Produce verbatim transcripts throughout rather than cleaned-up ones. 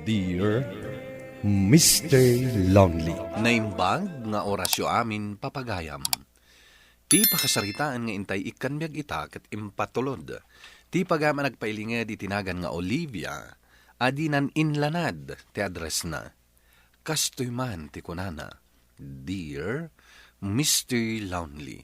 Dear Mister Lonely. Naimbag nga orasyo amin, papagayam. Ti pakasaritaan nga intay ikkan biag ita ket impatulod ti pagayam a nagpailinged iti nagan nga Olivia a dinan inlanad ti addressna. Kastoy man ti kunana, "Dear Mister Lonely,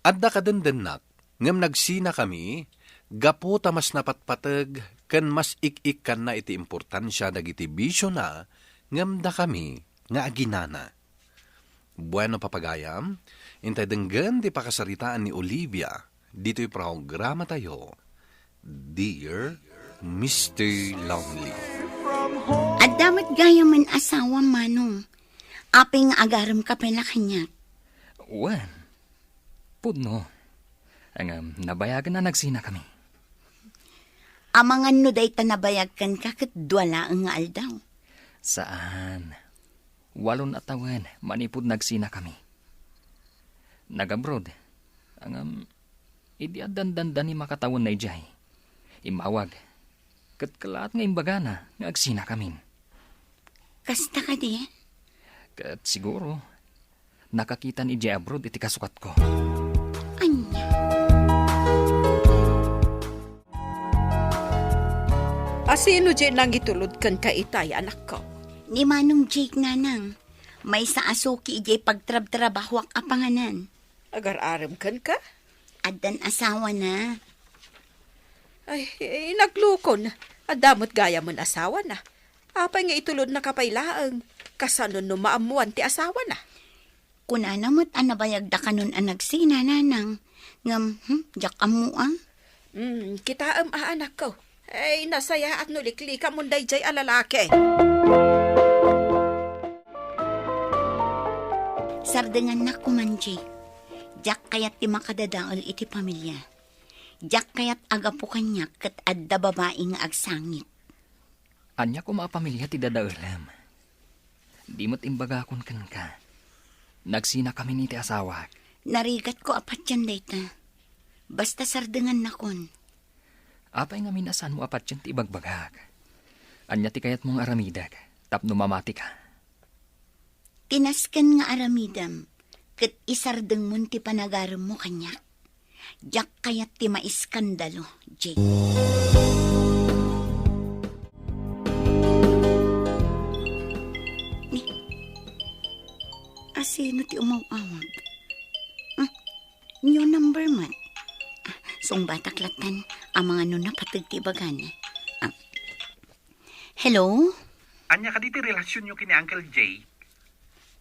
adda kadendennak ngem nagsinakami gapu ta mas napatpateg ken mas ik-ikkanna iti importansia dagiti bisiona ngem dakami nga aginana." Bueno, papagayam, intay denggen ti pakasaritaan ni Olivia ditoy programatayo, Dear Mister Lonely. Adda met gayamen asawam, Manong. Apay nga agaremka pay la kaniak? Wen, pudno. Ngem nabayagen a nagsinakami. Amangan no dayta nabayag kenka ket dua laeng nga aldaw. Saan. Walon a tawen manipud nagsinakami. Nag-abroad. Ngem, idi addan dandani makatawenna idiay, immawag. Ket kellaat nga imbagana nga agsinakamin. Kasta kadi? Ket siguro, nakakitan idiay abroad iti kasukatko. Ania? Asino diay nangitulod kenka itay, anakko? Ni Manong Jake, nanang. Maysa a suki idiay pagtrabtrabahoak a panganan. Agar-arem kenka? Addan asawana. Ay, inaglukon. Adda met gayamen asawana. Apay nga itulodnaka pay laeng? Kasano no maammuan ti asawana? Kunana met a nabayagda kanon a nagsina, nanang. Ngem, hmm, diak ammo a. Hmm, kitaem a, anakko. Ay, nasayaat no liklikamon daydiay a lalaki. Sardengannak koman, Jake. Diak kayat ti makadadael iti pamilia. Diak kayat a gapu kaniak ket adda babai nga agsangit. Ania koma a pamilia ti dadaelem? Di met imbagakon kenka. Nagsinakamin iti asawak. Narigatko a patien dayta. Basta sardengannakon. Apay ngamin a saanmo a patien ti ibagbagak? Ania ti kayatmo nga aramidek tapno mamatika? Ti nasken nga aramidem ket isardengmon ti panagaremmo kaniak. Diak kayat ti maiskandalo, Jake. Ni, asino ti umaw-awag? Hmm, new number met. Ah, sungbatak lattan, amangan no napateg ti ibagana. Ah, hello? Ania kadi ti relasionyo ken ni Uncle Jake?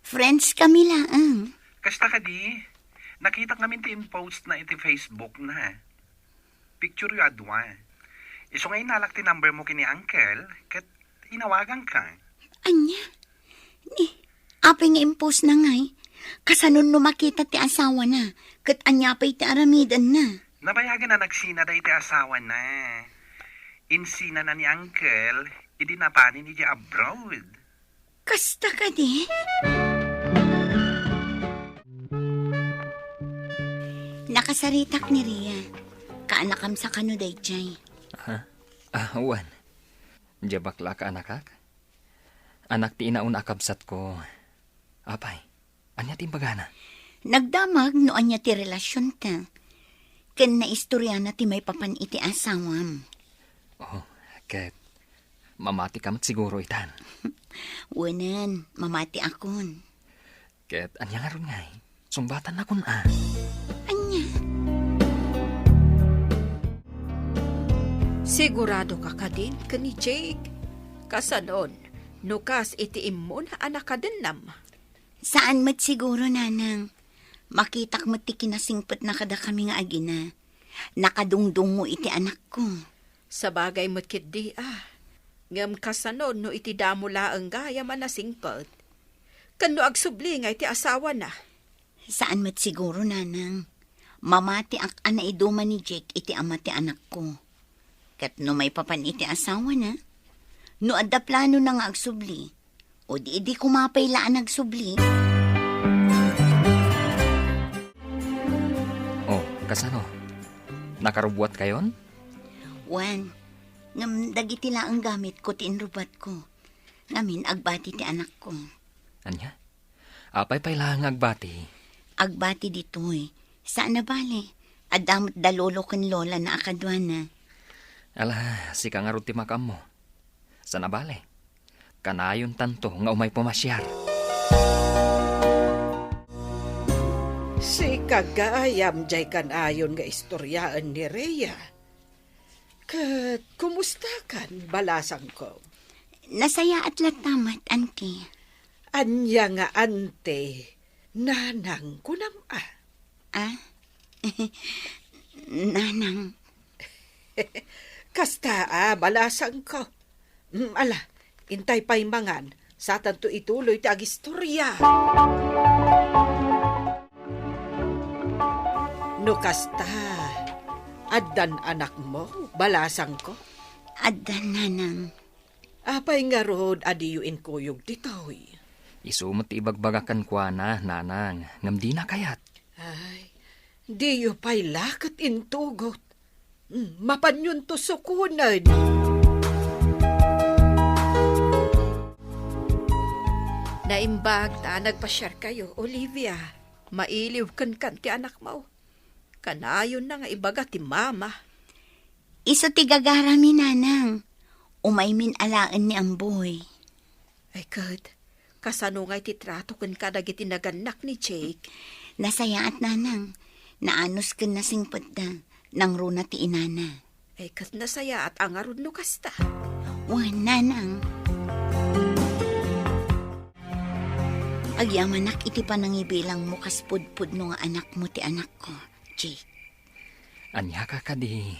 Friends kami laeng. Kasta kadi, nakitak ngamin ti in-post na iti Facebook na. Picture yo a dua. Isu nga inalak ti number mo ken ni Uncle, ket inawaganka. Ania? Ni, apay nga in-post na ngay? Kasano no makita ti asawana? Ket ania pay ti aramidenna? Nabayagen a nagsina dayta ti asawana. Insinana ni Uncle idi napanen idiay abroad. Kasta kadi? Nakasaritak ni Ria. Kaanakam sa kano daydiay? Ha? Ah, wen. Dia bakla a kaanakak? Anak ti inauna a kabsatko. Apay, ania ti imbagana? Nagdamag no ania ti relasionta. Ken naistoriana ti maipapan iti asawam. Oh, ket mamatika met siguro itan. Wenen, mamatiakon. Ket ania ngarud ngay? Sungbatannakon a. Ania? Siguradoka kadin ken ni Jake? Kasanon, no kas iti immuna a nakadennam? Saan met siguro, nanang. Makitak met ti kinasingpetna kadakami nga agina. Nakadungdungngo iti anakko. Sabagay met ketdi a. Ngem kasano no iti damo laeng gayam a nasingpet? Ken no agsubli nga iti asawana? Saan met siguro, nanang. Mamatiak a naiduman ni Jake iti ama ti anakko. Ket no maipapan iti asawana, no adda planona nga agsubli, o di idi koma pay la a nagsubli. Oh, kasano? Nakarubbuatkayon? Wen, Ngem dagiti laeng gamitko ti inrubbatko. Ngamin, agbati ti anakko. Ania? Apay pay laeng nga agbati? Agbati ditoy. Saan a bale. Adda met da lolo ken lola na a kaduana. Ala, sika ngarud ti makaammo. Saan a bale. Kanayontanto nga umay pumasiar. Sika gayam jay kanayon nga istoriaen ni Rhea. Ket kumustakan, balasangko? Nasayaat latta met, anti. Ania nga anti? Nanang kunam a? Ah? Nanang. Kasta a, balasangko. Mm, ala, intay pay mangan, satanto ituloy ti agistorya. No kasta, addan anakmo, balasangko? Addan, nanang. Apay ngarud a diyo inkuyog ditoy? Isu met ti ibagbagak kenkuana, nanang, ngem dina kayat. Ay, diyo pay la ket intugot. Hmm, mapanyonto sukonen. Naimbag ta nagpasiarkayo, Olivia. Mailiw kenkan ti anakmo. Kanayonna nga ibaga ti mama. Isu ti gagarami, nanang. Umaymin alaen ni Amboy. Ay, ket, kasano ngay ti trato kenka dagiti nagannak ni Jake? Nasayaat, nanang. Naanus ken nasingpetda. Nangruna ti inana. Ay, ket nasayaat a ngarud no kasta. Wen, nanang. Agyamanak iti panangibilangmo kas pudpudno nga anakmo ti anakko, Jake. Ania ka kadi?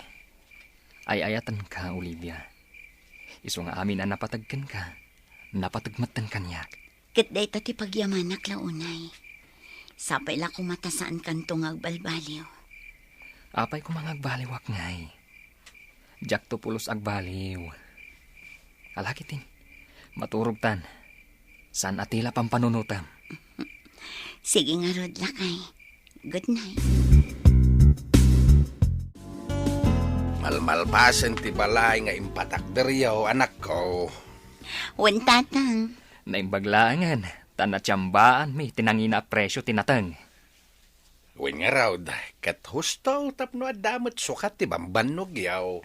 Ay-ayatenka, Olivia. Isu nga amin a napateg kenka, napateg metten kaniak. Ket dayta ti pagyamanak la unay. Sapay la koma ta saankanto nga agbalbaliw. Apay koma nga agbaliwak ngay? Diakto pulos agbaliw. Ala ketdin, maturogtan. Saan a ti la pampanunotem. Sige ngarud, lakay. Good night. Malmalpasen ti balay nga impatakderyo, anakko. Wen, tatang. Naimbag laengen, ta natiambaanmi ti nangina a presio ti nateng. Wen ngarud, ket husto tapno adda met sukat ti bambannogyo.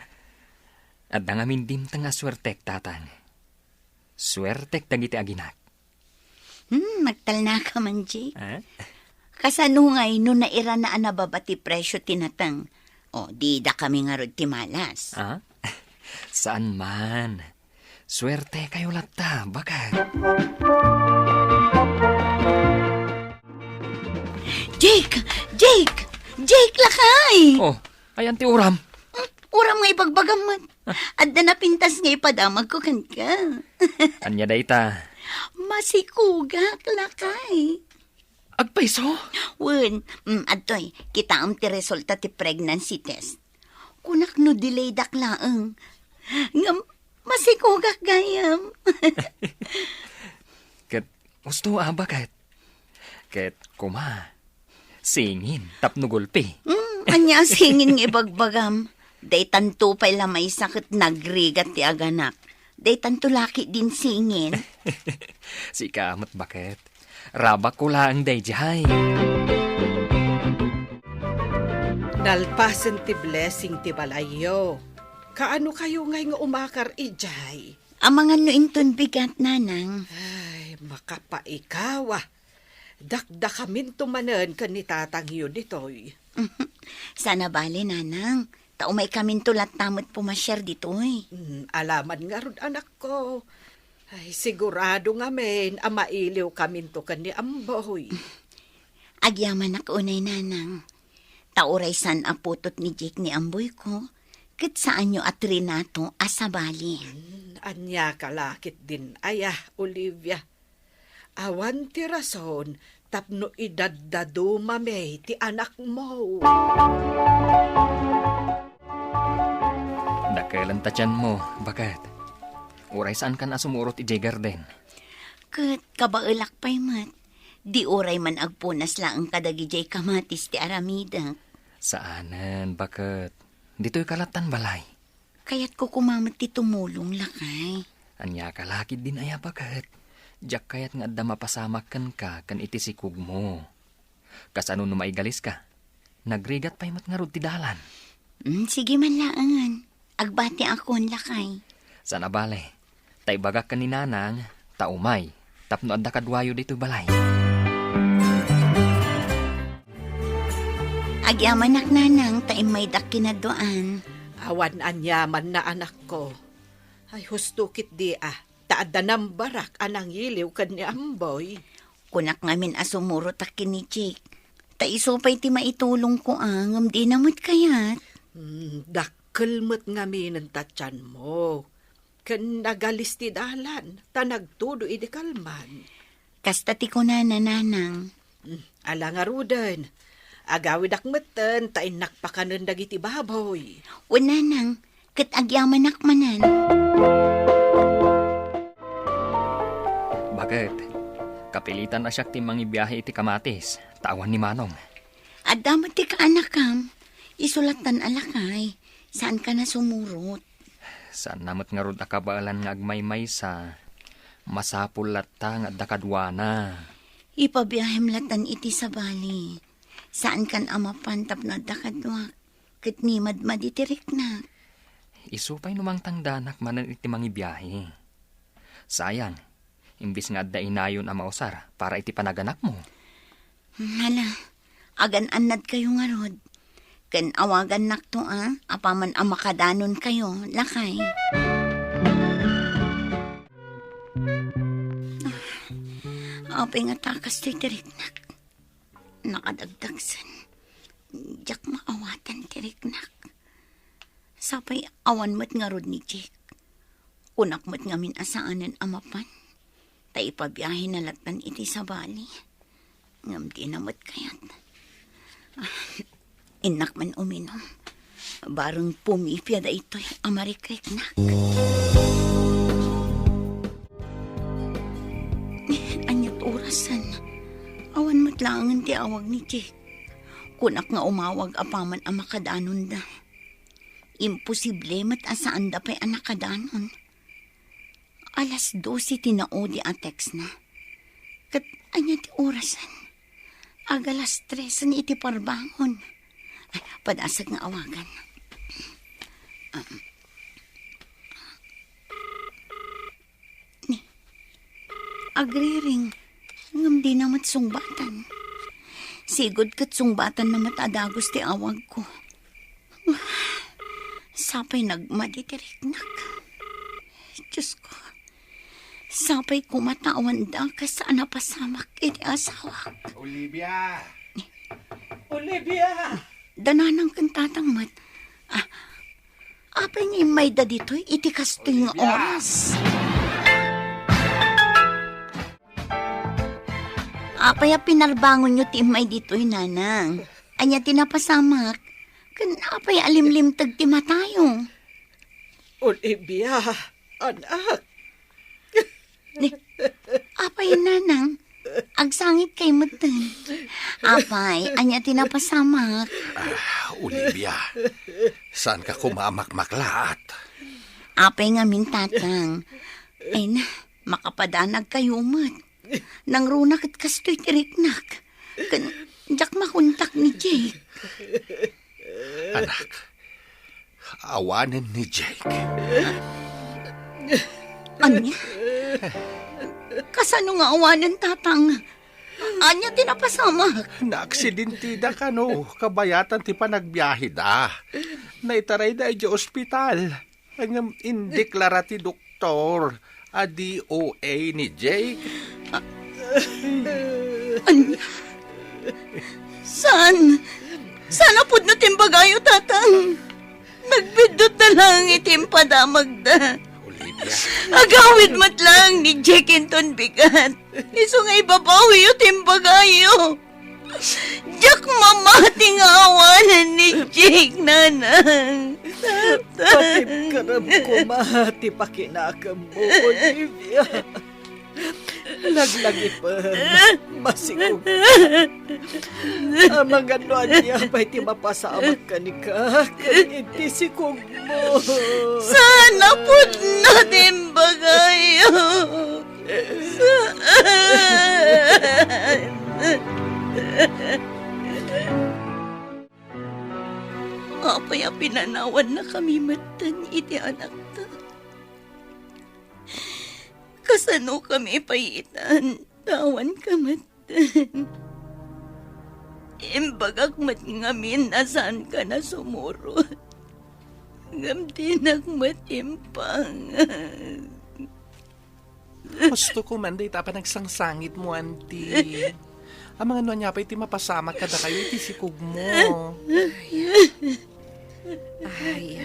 Adda ngamin dimteng a suertek, tatang. Suertek dagiti aginak. Hmm, magtalnaka man, Jake. Ah? Kasano ngay no nairana a nababa ti presio ti nateng? O, didakami ngarud ti malas. Ah? Saan man. Suertekayo latta, baket. Jake! Jake! Jake, lakay! Oh, ayan ti uram. Hmm, uram nga ibagbagam met. Adda napintas nga ipadamagko kenka. Ania dayta? Masikogak, lakay. Agpayso? Wen, mm, adtoy, kitaem ti resulta ti pregnancy test. Kunak no delaydak laeng. Ngem, masikogak gayam. Ket, husto a, baket. Ket, koma, singin tapno gulpi. Hmm, ania a singin nga ibagbagam? Daytanto pay la maysa ket nagrigat ti aganak. Daytanto la ketdin singin. Sika met, baket. Rabakko laeng daydiay. Nalpasen ti blessing ti balayyo. Kaanokayo ngay nga umakar idiay? Amangan no inton bigat, nanang. Ay, makapaikawa. Dakdakaminto manen ken ni tatangyo ditoy. Saan a bale, nanang. Ta umaykaminto latta met pumasiar ditoy. Mm, ala man ngarud, anakko. Ay, sigurado ngamin a mailiwkaminto ken ni Amboy. Agyamanak unay, nanang. Ta uray saan a putot ni Jake ni Amboyko, ket saanyo a trinato a sabali. Mm, ania ka la ketdin aya, Olivia? Awan ti rason tapno idaddadumami ti anakmo. Dakelen ta tianmo, baket. Uray saankan a sumurot idiay garden. Ket kabaelak pay met. Di uray man agpunas laeng kadagidiay kamatis ti aramidek. Saanen, baket. Ditoy ka lattan balay. Kayatko koma met ti tumulong, lakay. Ania ka la ketdin aya baket? Diak kayat nga adda mapasamak kenka ken iti sikogmo. Kasano no maigaliska? Nagrigat pay met ngarud ti dalan. Mm, sige man laengen. Agbatiakon, lakay. Saan a bale. Ta ibagak ken ni Nanang, ta umay, tapno adda kaduayo ditoy balay. Agyamanak, Nanang, ta immaydak kinaduaan. Awan aniamanna, anakko. Ay, husto ketdi a, ta adda nambarak a nangiliw ken ni Amboy. Kunak ngamin a sumurotak ken ni Jake. Ta isu pay ti maitulongko a, ngem dina met kayat. Hmm, dakkel met ngamin ti tianmo. Ken nagalis ti dalan, ta nagtudo idi kalman. Kasta ti kunana, Nanang. Hmm, ala ngaruden. Agawidak metten, ta innak pakanen dagiti baboy. Wen, Nanang, ket agyamanak manen. Baket, kapilitan a siak ti mangibiahe iti kamatis, ta awan ni Manong. Adda met ti kaanakam, isu lattan a lakay, saanka a sumurot. Saanna met ngarud a kabaelan nga agmaymaysa, masapul latta nga adda kaduana. Ipabiahem lattan iti sabali, saankan a mapan tapno adda kaduak. Ket ni madmadi ti riknak. Isu pay no mangtangdanak manen iti mangibiahe. Sayang, imbes nga adda inayon a mausar para iti panaganakmo. Hala, agan-annadkayo ngarud. Ken awagannakto a, apaman a makadanonkayo, lakay. Ah, apay nga ta kastoy ti riknak. Nakadagdagsen, diak maawatan ti riknak. Sapay awan met ngarud ni Jake. Kunak met ngamin a saanen a mapan, ta ipabiahena lattan iti sabali. Ngem dina met kayat. Ah, innak man uminom. Bareng pumipia daytoy a marikriknak. Aniat orasen? Awan met laengen ti awag ni Jake. Kunak nga umawag apaman a makadanonda. Imposible met a saanda pay a nakadanon. Alas dose ti naudi a textna. Ket ania ti orasen? Ag alas tresen iti parbangon. Ay, padasek nga awagan. Um, ni, agriring, ngem dina met sungbatan. Sigud ket sungbatanna met a dagus ti awagko. Sapay nagmadi ti riknak. Diosko, sapay koma ta awan dakes a napasamak iti asawak. Olivia! Olivia! Da nanang ken tatang met. Ah, apay nga immayda ditoy iti kastoy nga Olivia! Oras? Apay a pinarbangonyo ti immay ditoy, nanang? Ania ti napasamak? Ken apay a limlimteg ti matayo? Olivia, anak. Ni, apay, nanang? Agsangitkay metten. Apay, ania ti napasamak? Ah, Olivia, saanka koma a makmaklaat? Apay ngamin, tatang? Ay na, makapadanagkayo met. Nangruna ket kastoy ti riknak. Ken diak makontak ni Jake. Anak, awanen ni Jake. Ania? Kasano nga awanen, tatang? Ania ti napasamak? Naaksidentida kano kabayatan ti panagbiaheda. Naitarayda idiay ospital. Ngem indeklara ti doktor a D O A ni Jake. Ania? Saan? Saan a pudno ti imbagayo, tatang? Nagbiddutna laeng iti impadamagda. Olivia. Agawid met laeng ni Jake inton bigat. Isu nga ibabawiyo ti imbagayo. Diak mamati nga awanen ni Jake, nanang. Patibkerem koma ti pakinakemmo, Olivia. Laglagipen, masikog. Amangan no ania pay ti mapasamak kenka, ken iti sikogmo. Saan a pudno ti imbagayo. Saan? Apay a pinanawannakami metten iti anakta? Kasanokami pay itan ta awanka metten? Imbagak met ngamin a saanka a sumurot, ngem dinak met impangag. Gusto ko man dayta a panagsangsangitmo, Auntie. Amangan no ania pay ti mapasamak kadakayo iti sikogmo. Ay.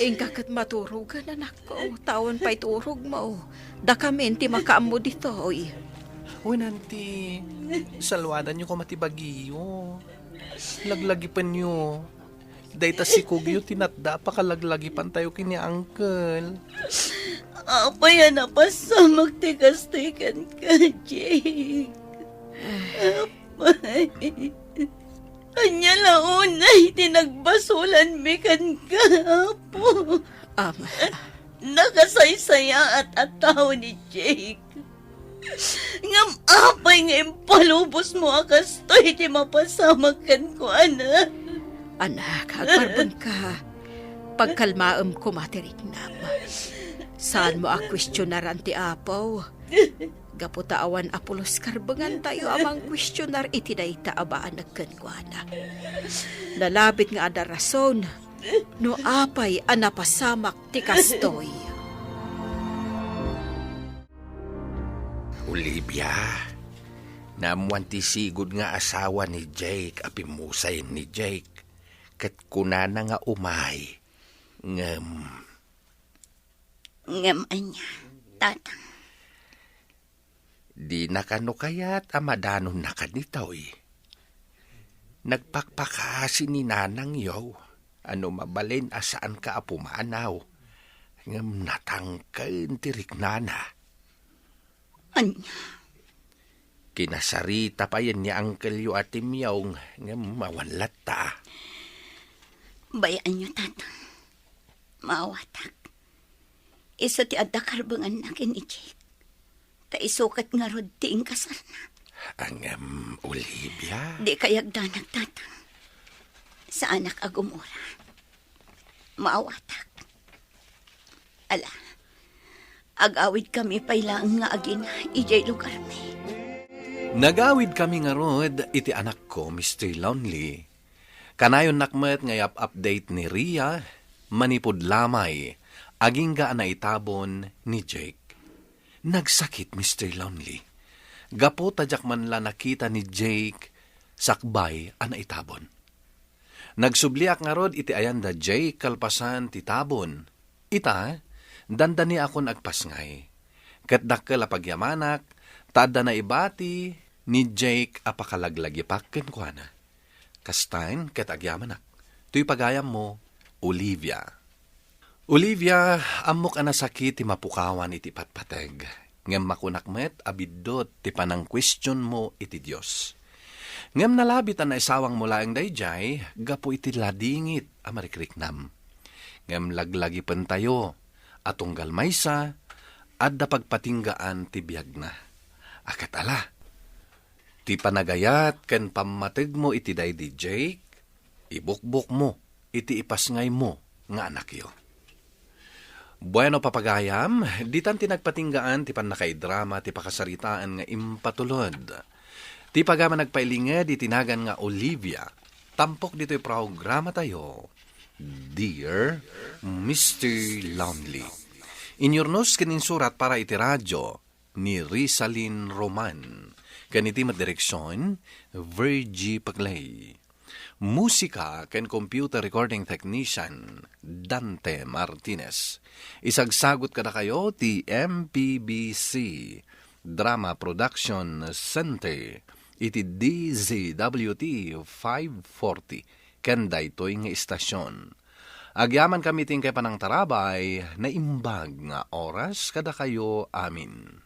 Inka ket maturogen, anakko. Tawen pay turogmo. Dakamin ti makaammo ditoy. Wen, Auntie, salwadanyo koma ti bagio. Laglagipenyo. Dayta sikogyo ti natda a pakalaglagipantayo ken ni Uncle. Apay a napasamak ti kastoy kenka, Jake? Apay, ania la unay ti nagbasolanmi kenka, Apo? Ama. Nakasaysayaat a tao ni Jake. Ngem apay nga impalubosmo a kastoy ti mapasamak kenkuana? Anak, agkarbenka. Pagkalmaem koma ti riknam. Saanmo a kuestionaran ti Apo. Gapu ta awan a pulos karbengantayo a mangkuestionar iti dayta a baanek kenkuana. Nalabit nga adda rason no apay a napasamak ti kastoy. Olivia, naammoan ti sigud nga asawa ni Jake a pimmusayen ni Jake, ket kunana nga umay, ngem Ngem ania, Tatang? Dina kano kayat a madanonna kaditoy? Nagpakpakasi ni nanangyo a no mabalin a saanka a pumanaw, ngem natangken ti riknana. Ania? Kinasarita payen ni angkelyo a timyong, ngem awan latta. Bayaanyo, Tatang. Maawatak. Isu ti adda karbenganna ken ni Jake. Ta isu ket ngarud ti inkasarna. Ngem, Olivia. Di kayagdanak, Tatang. Saanak a gumura. Maawatak. Ala, agawidkami pay laeng nga agina idiay lugarmi. Nagawidkami ngarud iti anakko, Mister Lonely. Kanayonnak met nga i-up-update ni Ria manipud lamay agingga a naitabon ni Jake. Nagsakit, Mister Lonely. Gapu ta diak man la nakita ni Jake sakbay a naitabon. Nagsubliak ngarud iti ayan da Jake kalpasan ti tabon. Ita, dandaniakon agpasngay. Ket dakkel a pagyamanak, ta adda naibati ni Jake a pakalaglagipak kenkuana. Kastan ket agyamanak. Toy pagayammo, Olivia. Olivia, ammok a nasakit ti mapukawan iti patpateg, ngem makunak met a biddut ti panangkuestionmo iti Dios. Ngem nalabit a naisawangmo laeng daydiay gapu iti ladingit a marikriknam. Ngem laglagipentayo a tunggal maysa, adda pagpatinggaan ti biagna. A ket ala, ti panagayat ken pammategmo iti daydi Jake, ibukbokmo iti ipasngaymo nga anakyo. Bueno, papagayam, ditan ti nagpatinggaan ti pannakaidrama ti pakasaritaan nga impatulod. Ti pagayam a nagpailinged iti nagan nga Olivia, tampok ditoy programatayo, Dear Mister Lonely. Inyurnos ken insurat para iti radyo, ni Rizalin Roman. Ken iti met direksion, Virgie Paclay. Musika ken computer recording technician, Dante Martinez. Isagsagut kadakayo ti M P B C Drama Production Center iti D Z W T five forty ken daytoy nga istasion. Agyaman kami ti inkay panangtarabay, naimbag nga oras kadakayo amin.